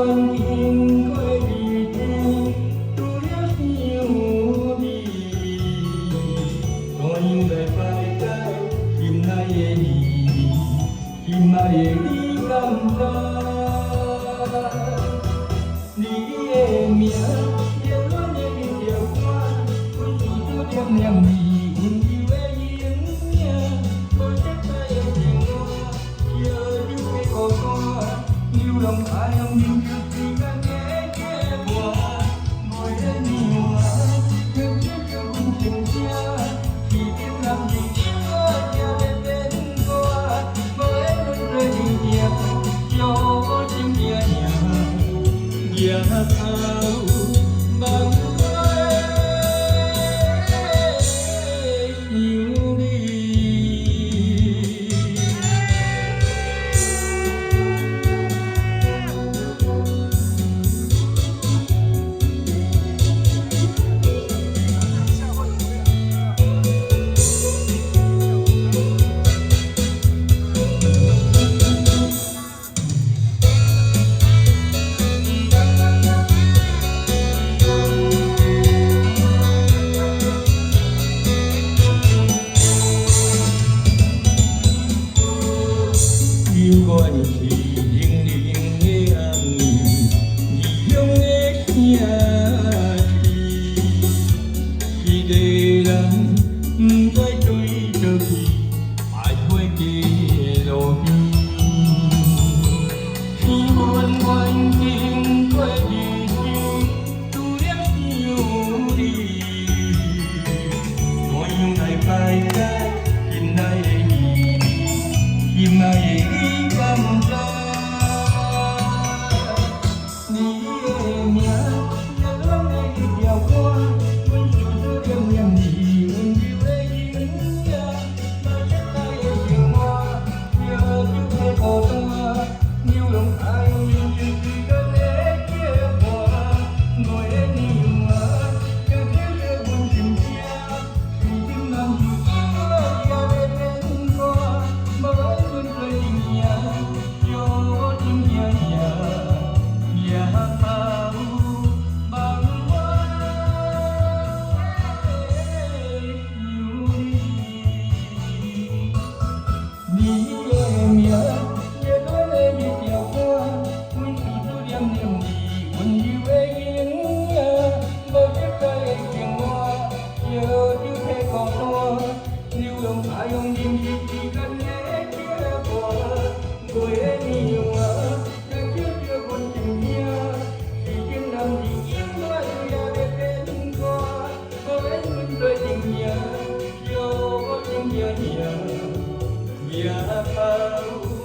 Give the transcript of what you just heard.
Ging goiv ndie-ndie, duqv liuz hnyouv ndie, dongh nyungc daaih fai daaih, tim naaiv nyei ndie, tim naaiv nyei ndie gamh nziex. Ndie mi'aqv, yie luonv nyei ndie-nziex guaav, bun zuqc duqv liemh liemh ndie, bun ndie weic yie nyei, mbuo jienv daaih yiem jiex nor, yie duqv beiv gorx-dorn, liuz longc haaix yiem ninh jiu zinh ganh nyei jiex mbuo. Mbuo nyei ninh mbuo, yiem jienv jiu bun jiex jiex, jiex jienv lamh jiex jienv jiex leiz benx gorx, mbuo aengx lunx zueiz dingc jiex, ziouc jiem jiex nyanc, njiec taux mangc guai hnyouv ndie. Liuz nqoi nyei qiex ndingh ndingh nyei a'hneiv, nyic hiuv nyei qiex qiex, qiex deix lamh m'nzaiv duih zoux qiex, baaix hueiv jiex loz-bieiv. Qiex buonc nqoi m'zing guai jiex jiex, duqv liepv hnyouv ndie. Nor nyungc daaih fai daaih, tim naaiv nyei ndie, tim naaiv nyei ndie gamh nziex. Ndie mi'aqv, yie luonv nyei ndie-nziex guaav, bun zuqc duqv liemh liemh ndie, bun ndie weic yie nyei, maaih jienv daaih yiem jiex nor, yie duqv beiv gorx-dorn, liuz longc haaix yiem ninh jiu zinh ganh nyei jiex mbuo. Mbuo nyei ninh mbuo, yiem jienv yie bun jiex jiex, jiex jienv lamh jiex jienv yaac leiz benx gorx, mbuo aengx lunx zueiz dingc nyanc, ziouc jiem jiex nyanc, njiec taux mangc guai hnyouv ndie. Ndie mi'aqv, yie luonv nyei ndie-nziex guaav, bun zuqc duqv liemh liemh ndie, bun ndie weic yie nyei, mbuo jienv daaih yiem jiex nor, yie duqv beiv gorx-dorn, liuz longc haaix yiem ninh jiu zinh ganh nyei jiex mbuo. Mbuo nyei ninh mbuo, yiem jienv yie bun jiex nyanc, jiex jienv lamh jiex jienv mbuo yaac leiz benx gorx, mbuo aengx lunx zueiz dingc nyanc, ziouc jiem jiex nyanc, njiec taux